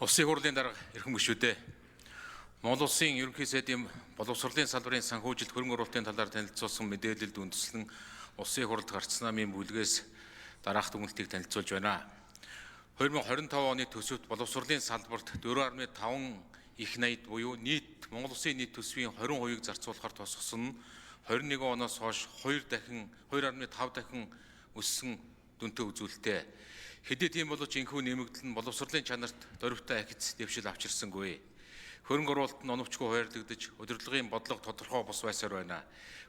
Улсын хурлын дарга эрхэм гишүүдээ, Монгол Улсын Ерөнхий сайдын боловсролын салбарын санхүүжилт хөрөнгө оруулалтын талаар танилцуулсан мэдээлэлд үндэслэн Улсын хурлд гарцсан намын бүлгээс дараах дүгнэлтийг танилцуулж байна. 2025 оны төсөвт боловсролын салбарт 4.5 их 80 буюу нийт Монгол Улсын нийт төсвийн 20%-ийг зарцуулахар тусгасан нь 21 оноос хойш 2 дахин 2.5 дахин өссөн дүнтэй үзүүлэлттэй. Хэдий тийм боловч энэхүү нэмэгдэл нь боловсролын чанарт дөрвтэй ахиц дэвшил авчирсангүй. Хөрөнгө оруулалт нь оновчгүй хуваарлагдаж, удирдлагын бодлого тодорхой бус байсаар байна.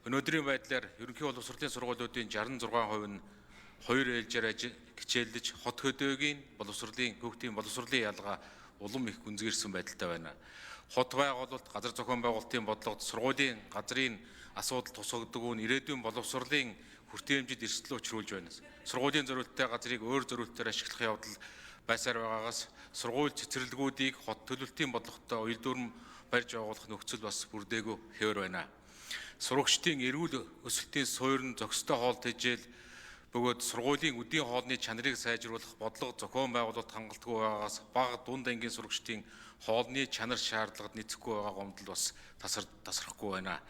Өнөөдрийн байдлаар ерөнхий боловсролын сургуулиудын 66% нь хоёр ээлжээр хичээллэж, хот хөдөөгийн боловсролын хүүхдийн боловсролын ялгаа улам их гүнзгийрсэн байдалтай байна. Хот байгуулалт, газар зохион байгуулалтын бодлогод сургуулийн газрын асуудал тусгагддаггүй нь ирээдүйн боловсролын хүртээмжид эрсдэл учруулж байна. Сургуулийн зориулттай газрыг өөр зориултаар ашиглах явдал байсаар байгаагаас сургууль цэцэрлэгүүдийг хот төлөвлөлтийн бодлоготой уялдуурм барьж байгуулах нөхцөл бас бүрдээгүй хэвээр байна. Сурагчдын эрүүл өсөлтийн суурь нь зохистой хоол тэжээл бөгөөд сургуулийн үдийн хоолны чанарыг сайжруулах бодлого зохион байгуулалт хангалтгүй байгаагаас бага дунд ангийн сурагчдын хоолны чанар шаардлагад нийцэхгүй байгаа гомдол бас тасрахгүй байна.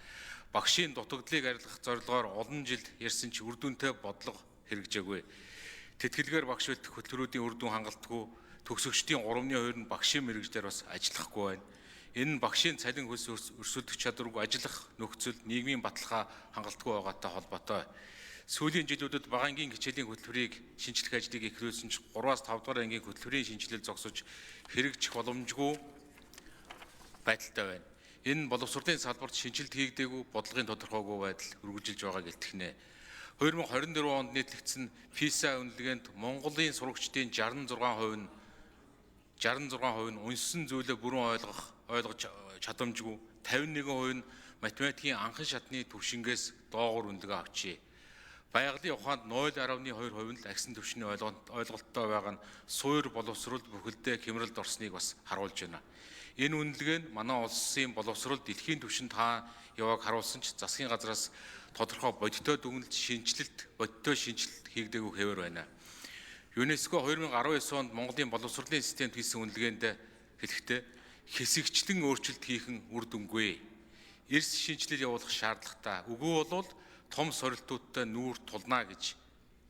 Багшийн дутагдлыг арилгах зорилгоор олон жил ярьсан ч үр дүнтэй бодлого хэрэгжээгүй. Тэтгэлгээр багш бэлтгэх хөтөлбөрүүдийн үр дүн хангалтгүй, төгсөгчдийн 3.2 нь багшийн мэргэжлээр бас ажиллахгүй байна. Энэ нь багшийн цалин хөлс өрсөлдөх чадваргүй, ажиллах нөхцөл, нийгмийн баталгаа хангалтгүй байгаатай холбоотой. Сүүлийн жилүүдэд бага ангийн хичээлийн хөтөлбөрийг шинжлэх ажлыг эхлүүлсэн ч 3-аас 5 дугаар ангийн хөтөлбөрийн шинжилэл зогсож хэрэгжих боломжгүй байдалтай байна. Энэ нь боловсролын салбарт шинжилэлт хийгдээгүй, бодлогын тодорхойгүй байдал үргэлжилж байгааг илтгэнэ. 2024 онд нийтлэгдсэн PISA үнэлгээнд Монголын сурагчдын 66% нь 66% нь уншсан зүйлээ бүрэн ойлгож чадамжгүй, 51% нь математикийн анхан шатны түвшингээс доогуур үнэлгээ авчээ. Байгалийн ухаанд 0.2% нь л агсан түвшний ойлголттой байгаа нь суур боловсрол бүхэлдээ хямралд орсныг бас харуулж байна. Энэ үнэлгээ нь манай улсын боловсрол дэлхийн түвшинд хаа явааг харуулсан ч засгийн газраас тодорхой бодиттой дүгнэлт шинэчлэлт, бодиттой шинэчлэлт хийгдээгүй хэвээр байна. ЮНЕСКО 2019 онд Монголын боловсролын системд хийсэн үнэлгээнд хэлэхдээ хэсэгчлэн өөрчлөлт хийх нь үр дүнгүй. Эрс шинэчлэл явуулах шаардлагатай. Үгүй болвол том сорилтуудтай нүүр тулна гэж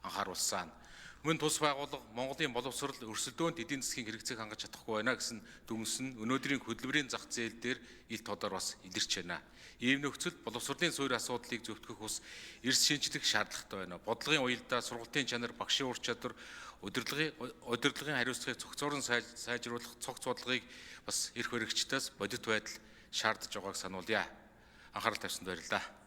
анхааруулсан. Мөн тус байгууллага Монголын боловсрол өрсөлдөөнд эдийн засгийн хэрэгцээг хангаж чадахгүй байна гэсэн дүгнсэн нь өнөөдрийн хөдөлмөрийн зах зээл дээр ил тодор бас илэрч байна. Ийм нөхцөлд боловсролын суурь асуудлыг зөвтгөх ус эрс шинжлэх шаардлагатай байна. Бодлогын уялдаа, сургалтын чанар, багшийн ур чадвар, удирдлагын хариуцлагыг цогцоорон сайжруулах цогц бодлогыг бас эрх баригчдаас бодит байдал шаардж байгааг сануулъя. Анхаарал тавьсанд баярлалаа.